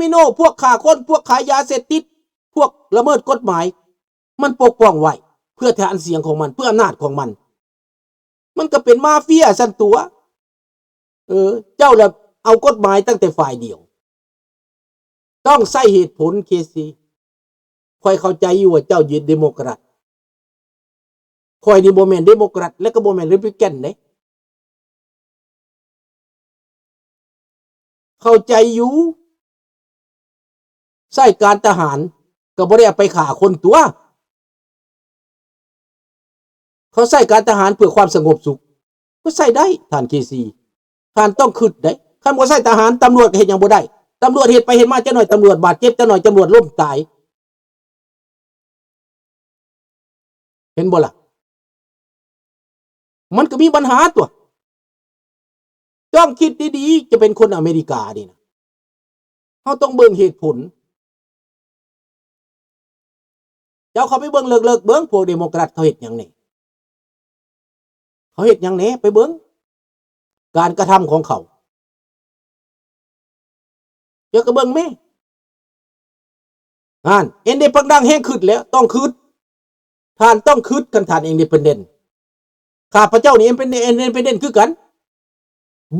ມິໂນ ພວກຄ້າຄົນ ພວກຂາຍຢາເສບຕິດ ພວກລະເມີດກົດໝາຍ ມັນປົກປ້ອງໄວ້ ເພື່ອຖານສຽງຂອງມັນ ເພື່ອອຳນາດຂອງມັນ. ມັນກໍເປັນມາເຟຍຊັ້ນຕົວະ. ເອີ ເຈົ້າລະເອົາກົດໝາຍຕັ້ງແຕ່ຝ່າຍດຽວ. ຕ້ອງໃຊ້ເຫດຜົນ ເຄຊີ. ຂ້ອຍເຂົ້າໃຈຢູ່ວ່າເຈົ້າເປັນເດໂມຄຣັດ. ຂ້ອຍນີ້ບໍ່ແມ່ນເດໂມຄຣັດ ແລະກໍບໍ່ແມ່ນເຣພັບບລິກັນເດ້. ເຂົ້າໃຈຢູ່ ໃຊ້ການທະຫານກໍບໍ່ໄດ້ເອົາໄປຂ້າຄົນຕົວະ. ເຂົາໃຊ້ການທະຫານເພື່ອຄວາມສະຫງົບສຸກ ກໍໃຊ້ໄດ້ ທ່ານເຄຊີ. ທ່ານຕ້ອງຄິດເດ້. ຄັນບໍ່ໃຊ້ທະຫານ ຕຳຫຼວດກໍເຮັດຫຍັງບໍ່ໄດ້. ຕຳຫຼວດເຮັດໄປເຮັດມາ ຈັກໜ້ອຍຕຳຫຼວດບາດເຈັບ ຈັກໜ້ອຍຕຳຫຼວດລົ້ມຕາຍ. ເຫັນບໍ່ລະ? ມັນກໍມີບັນຫາຕົວະ. ຕ້ອງຄິດດີໆ ຈະເປັນຄົນອາເມລິການີ້ນະ. ເຮົາຕ້ອງເບິ່ງເຫດຜົນ. ເຈົ້າເຂົ້າໄປເບິ່ງເລິກໆ ເບິ່ງພວກເດໂມຄຣັດເຂົາເຮັດຫຍັງແດ່. ເຂົາເຮັດຫຍັງແດ່? ໄປເບິ່ງການກະທຳຂອງເຂົາ. ເຈົ້າກໍເບິ່ງແມ້. ຫັ້ນ ເອັນເດເປັນດັງແຮງຄຶດແລ້ວ ຕ້ອງຄຶດ. ທ່ານຕ້ອງຄຶດ ຄັນທ່ານເອັນເດເປັນເດັນ. ຂ້າພະເຈົ້ານີ້ເອັນເດເປັນເດັນ ເອັນເດເປັນເດັນຄືກັນ.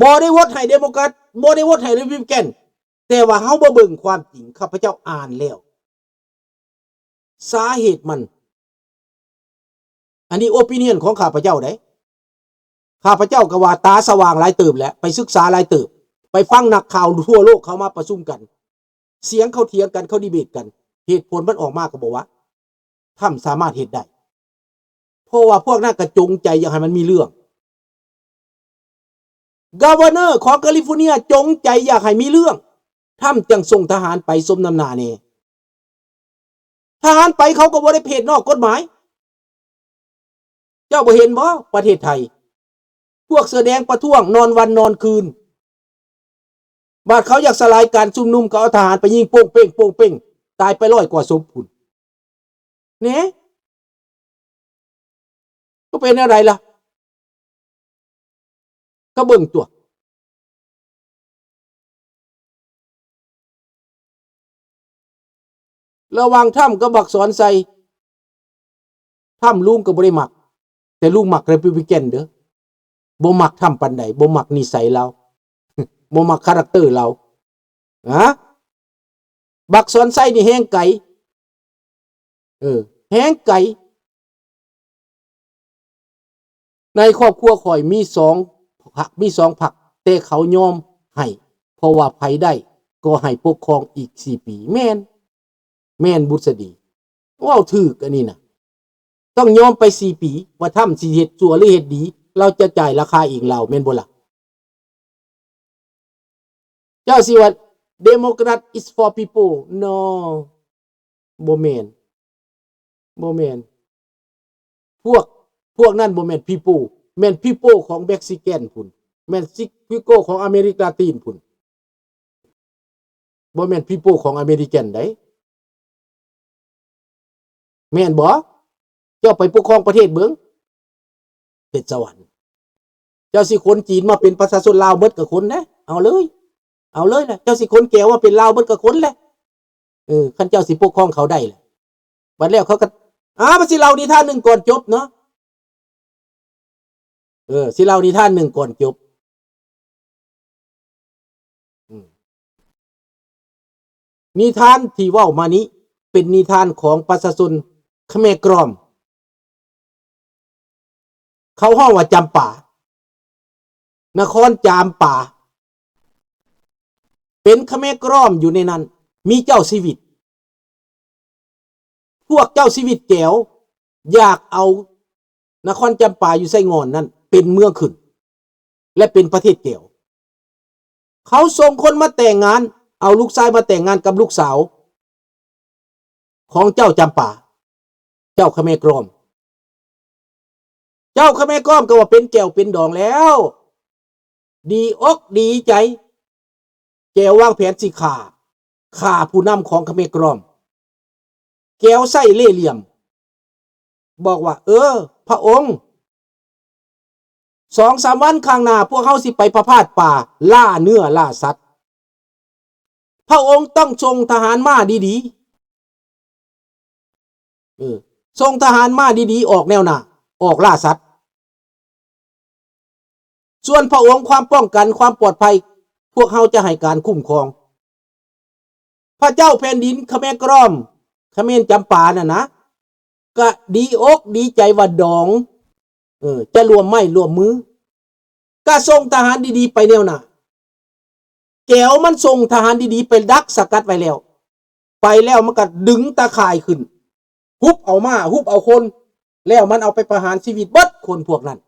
ບໍ່ໄດ້ໂຫວດໃຫ້ເດໂມຄຣັດ ບໍ່ໄດ້ໂຫວດໃຫ້ເຣພັບບລິກັນ. ແຕ່ວ່າເຮົາມາເບິ່ງຄວາມຈິງ ຂ້າພະເຈົ້າອ່ານແລ້ວ ສາເຫດມັນ ອັນນີ້ໂອປິນຽນຂອງຂ້າພະເຈົ້າເດ້. ຂ້າພະເຈົ້າກໍວ່າຕາສະຫວ່າງຫຼາຍເຕີບແຫຼະ ໄປສຶກສາຫຼາຍເຕີບ ໄປຟັງນັກຂ່າວທົ່ວໂລກເຂົາມາປະຊຸມກັນ ສຽງເຂົາຖຽງກັນ ເຂົາດີເບດກັນ ເຫດຜົນມັນອອກມາກໍບອກວ່າ ທຣຳສາມາດເຮັດໄດ້ ເພາະວ່າພວກນັ້ນກໍຈົງໃຈຢາກໃຫ້ມັນມີເລື່ອງ. ກາວະເນີຂອງກາລິຟໍເນຍຈົງໃຈຢາກໃຫ້ມີເລື່ອງ ທຣຳຈັ່ງສົ່ງທະຫານໄປສົມນ້ຳໜ້າແດ່. ທະຫານໄປເຂົາກໍບໍ່ໄດ້ເພດນອກກົດໝາຍ. ເຈົ້າບໍ່ເຫັນບໍ່ ປະເທດໄທ ພວກເສືອແດງປະທ້ວງນອນວັນນອນຄືນ. ບາດເຂົາຢາກສະຫຼາຍການຊຸມນຸມ ກໍເອົາທະຫານໄປຍິງໂປ້ງເປ້ງ ໂປ້ງເປ້ງ ຕາຍໄປຮ້ອຍກວ່າສົບພຸ້ນ. ແນ່ ກໍເປັນແນວໃດລະ? ກໍເບິ່ງຕົວະ. ລະຫວ່າງທຣຳກັບບັກສອນໄຊ, ທຣຳລຸງກໍບໍ່ໄດ້ມັກ, ແຕ່ລຸງມັກເຣພັບບລິກັນເດີ້. ບໍ່ມັກທຣຳປານໃດ, ບໍ່ມັກນິໄສລາວ, ບໍ່ມັກຄາແຣັກເຕີລາວ. ຮະ? ບັກສອນໄຊນີ້ແຮງໄກ, ເອີ ແຮງໄກ. ໃນຄອບຄົວຂ້ອຍມີສອງພັກ, ມີສອງພັກ, ແຕ່ເຂົາຍອມໃຫ້, ເພາະວ່າໃຜໄດ້ກໍໃຫ້ປົກຄອງອີກສີ່ປີ. ແມ່ນ, ແມ່ນບຸດສະດີ, ເວົ້າຖືກອັນນີ້ນະ. ຕ້ອງຍອມໄປສີ່ປີ ວ່າທຣຳຊິເຮັດຊົ່ວຫຼືເຮັດດີ, ລາວຈະຈ່າຍລາຄາເອງລາວ, ແມ່ນບໍ່ລະ? ເຈົ້າຊິວ່າ Democrat is for people. No, ບໍ່ແມ່ນ, ບໍ່ແມ່ນ. ພວກ, ພວກນັ້ນບໍ່ແມ່ນ people, ແມ່ນ people ຂອງ Mexican ພຸ້ນ, ແມ່ນ people ຂອງອາເມລິກາຕີນພຸ້ນ, ບໍ່ແມ່ນ people ຂອງ American ໃດ. ແມ່ນບໍ່? ເຈົ້າໄປປົກຄອງປະເທດເບິ່ງ, ເຮັດສະຫວັນ. ເຈົ້າຊິຂົນຈີນມາເປັນປະຊາຊົນລາວເບິດກໍຂົນແຫຼະ, ເອົາເລີຍ, ເອົາເລີຍແຫຼະ. ເຈົ້າຊິຂົນແກວມາເປັນລາວເບິດກໍຂົນແຫຼະ. ເອີ, ຄັນເຈົ້າຊິປົກຄອງເຂົາໄດ້ແຫຼະ. ບັດແລ້ວເຂົາກໍ, ອ້າ, ມັນຊິເລົ່ານິທານໜຶ່ງກ່ອນຈົບເນາະ. ເອີ, ຊິເລົ່ານິທານໜຶ່ງກ່ອນຈົບ. ອືມ. ນິທານທີ່ເວົ້າມານີ້ເປັນນິທານຂອງປະຊາຊົນຂະແມກຣອມ. ເຂົາຮ້ອງວ່າຈຳປາ, ນະຄອນຈາມປາ, ເປັນຂະແມກຣອມຢູ່ໃນນັ້ນ, ມີເຈົ້າຊີວິດ. ພວກເຈົ້າຊີວິດແກວຢາກເອົານະຄອນຈຳປາຢູ່ໄຊງ່ອນນັ້ນເປັນເມືອງຂຶ້ນ ແລະ ເປັນປະເທດແກວ. ເຂົາສົ່ງຄົນມາແຕ່ງງານ, ເອົາລູກຊາຍມາແຕ່ງງານກັບລູກສາວຂອງເຈົ້າຈຳປາ, ເຈົ້າຂະແມກຣອມ. ເຈົ້າຂະແມກອມກໍວ່າເປັນແກ້ວເປັນດອງແລ້ວ, ດີອົກດີໃຈ. ແກ້ວວາງແຜນຊິຂ້າ, ຂ້າຜູ້ນຳຂອງຂະແມກອມ. ແກ້ວໃຊ້ເລ່ຫຼ່ຽມ, ບອກວ່າ, ເອີ, ພະອົງ, ສອງສາມວັນຂ້າງໜ້າ ພວກເຮົາຊິໄປປະພາດປ່າ, ລ່າເນື້ອລ່າສັດ. ພະອົງຕ້ອງສົ່ງທະຫານມ້າດີໆ ເອີ ສົ່ງທະຫານມ້າດີໆ ອອກແນວໜ້າ ອອກລ່າສັດ. ສ່ວນພະອົງຄວາມປ້ອງກັນຄວາມປອດໄພ ພວກເຮົາຈະໃຫ້ການຄຸ້ມຄອງ. ພະເຈົ້າແຜ່ນດິນຂະແມກຣອມ ຂະເໝນຈຳປານັ້ນນະ ກະດີອົກດີໃຈວ່າດອງ ເອີ ຈະລວມໄມ້ລວມມື ກະສົ່ງທະຫານດີໆ ໄປແນວໜ້າ. ແກວມັນສົ່ງທະຫານດີໆ ໄປດັກສະກັດໄວ້ແລ້ວ. ໄປແລ້ວມັນກະດຶງຕາຂ່າຍຂຶ້ນ ຮຸບເອົາມ້າ ຮຸບເອົາຄົນ ແລ້ວມັນເອົາໄປປະຫານຊີວິດເບິດຄົນພວກນັ້ນ.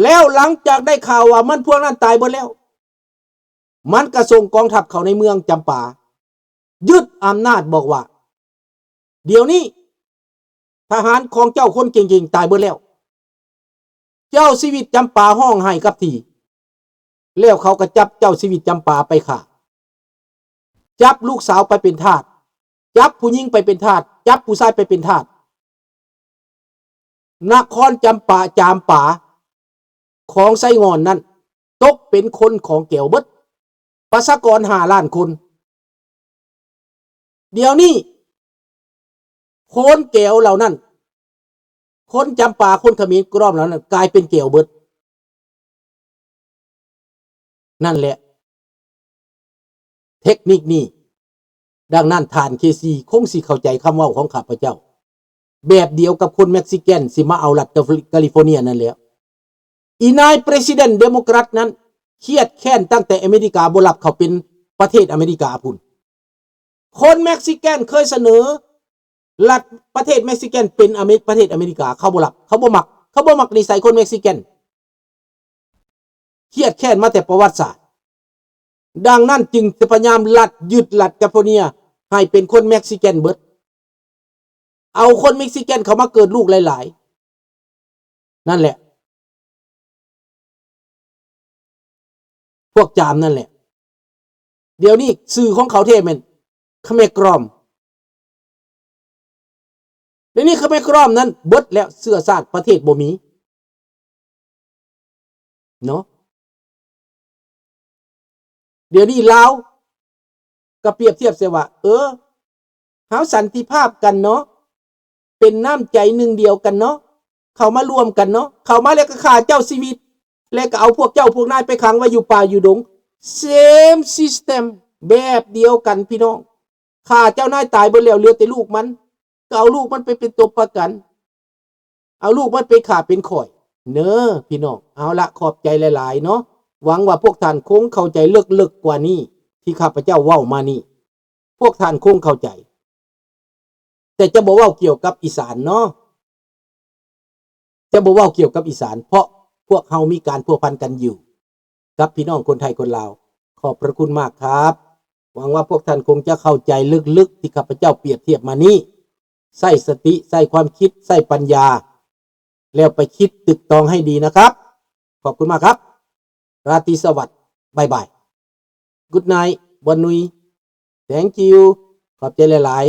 ແລ້ວຫຼັງຈາກໄດ້ຂ່າວວ່າມັນພວກນັ້ນຕາຍເບິດແລ້ວ ມັນກະສົ່ງກອງທັບເຂົ້າໃນເມືອງຈຳປາ ຍຶດອຳນາດ ບອກວ່າ ດຽວນີ້ທະຫານຂອງເຈົ້າຄົນເກັ່ງໆ ຕາຍເບິດແລ້ວ. ເຈົ້າຊີວິດຈຳປາຮ້ອງໄຫ້ກັບທີ່ ແລ້ວເຂົາກໍຈັບເຈົ້າຊີວິດຈຳປາໄປຂ້າ ຈັບລູກສາວໄປເປັນທາດ ຈັບຜູ້ຍິງໄປເປັນທາດ ຈັບຜູ້ຊາຍໄປເປັນທາດ. ນະຄອນຈຳປາ ຈາມປາ ຂອງໄຊງ່ອນນັ້ນ ຕົກເປັນຄົນຂອງແກວເບິດ ປະຊາກອນຫ້າລ້ານຄົນ. ດຽວນີ້ ຄົນແກວເຫຼົ່ານັ້ນ ຄົນຈຳປາ ຄົນຂະເໝນກຣອມເຫຼົ່ານັ້ນ ກາຍເປັນແກວເບິດ. ນັ້ນແຫຼະ ເທັກນິກນີ້. ດັ່ງນັ້ນ ທ່ານເຄຊີ ຄົງຊິເຂົ້າໃຈຄຳເວົ້າຂອງຂ້າພະເຈົ້າ ແບບດຽວກັບຄົນເມັກຊິກັນຊິມາເອົາລັດກາລິຟໍເນຍນັ້ນແຫຼະ. ອີນາຍປະຊິເດັນເດໂມແຄຣດນັ້ນ ຄຽດແຄ້ນຕັ້ງແຕ່ອາເມລິກາບໍ່ຮັບເຂົາເປັນປະເທດອາເມລິກາພຸ້ນ. ຄົນເມັກຊິກັນເຄີຍສະເໜີລັດ ປະເທດເມັກຊິກັນເປັນອາເມ ປະເທດອາເມລິກາ ເຂົາບໍ່ຮັບ ເຂົາບໍ່ມັກ ເຂົາບໍ່ມັກນິໄສຄົນເມັກຊິກັນ ຄຽດແຄ້ນມາແຕ່ປະຫວັດສາດ. ດັ່ງນັ້ນຈຶ່ງຈະພະຍາຍາມລັດ ຍຶດລັດກາລິຟໍເນຍໃຫ້ເປັນຄົນເມັກຊິກັນເບິດ ເອົາຄົນເມັກຊິກັນເຂົ້າມາເກີດລູກຫຼາຍໆ. ນັ້ນແຫຼະ ພວກຈາມນັ້ນແຫຼະ. ດຽວນີ້ຊື່ຂອງເຂົາແທ້ແມ່ນຂະແມກຣອມ. ດຽວນີ້ຂະແມກຣອມນັ້ນເບິດແລ້ວ ເຊື້ອຊາດປະເທດບໍ່ມີເນາະ. ດຽວນີ້ລາວກໍປຽບທຽບໃສ່ວ່າ ເອີ ເຮົາສັນຕິພາບກັນເນາະ ເປັນນ້ຳໃຈໜຶ່ງດຽວກັນເນາະ ເຂົ້າມາລວມກັນເນາະ ເຂົ້າມາແລ້ວກໍຂ້າເຈົ້າຊີວິດ ແລ້ວກໍເອົາພວກເຈົ້າພວກນາຍໄປຂັງໄວ້ຢູ່ປ່າຢູ່ດົງ. Same system ແບບດຽວກັນພີ່ນ້ອງ. ຂ້າເຈົ້ານາຍຕາຍເບິດແລ້ວ ເຫຼືອແຕ່ລູກມັນ ກໍເອົາລູກມັນໄປເປັນຕົວປະກັນ ເອົາລູກມັນໄປຂ້າເປັນຂ້ອຍເນີພີ່ນ້ອງ. ເອົາລະ ຂອບໃຈຫຼາຍໆເນາະ. ຫວັງວ່າພວກທ່ານຄົງເຂົ້າໃຈເລິກໆກວ່ານີ້ ທີ່ຂ້າພະເຈົ້າເວົ້າມານີ້ ພວກທ່ານຄົງເຂົ້າໃຈ. ແຕ່ຈະບໍ່ເວົ້າກ່ຽວກັບອີສານເນາະ ຈະບໍ່ເວົ້າກ່ຽວກັບອີສານ ເພາະພວກເຮົາມີການພົວພັນກັນຢູ່ກັບພີ່ນ້ອງຄົນໄທຄົນລາວ. ຂອບພະຄຸນມາກຄັບ. ຫວັງວ່າພວກທ່ານຄົງຈະເຂົ້າໃຈເລິກໆທີ່ຂ້າພະເຈົ້າປຽບທຽບມານີ້. ໃຊ້ສະຕິ ໃຊ້ຄວາມຄິດ ໃຊ້ປັນຍາ ແລ້ວໄປຄິດຕຶກຕອງໃຫ້ດີນະຄັບ. ຂອບຄຸນມາກຄັບ. ລາຕີສະຫວັດ. ບາຍບາຍ. Good night. Bonne nuit. Thank you. ຂອບໃຈຫຼາຍໆ.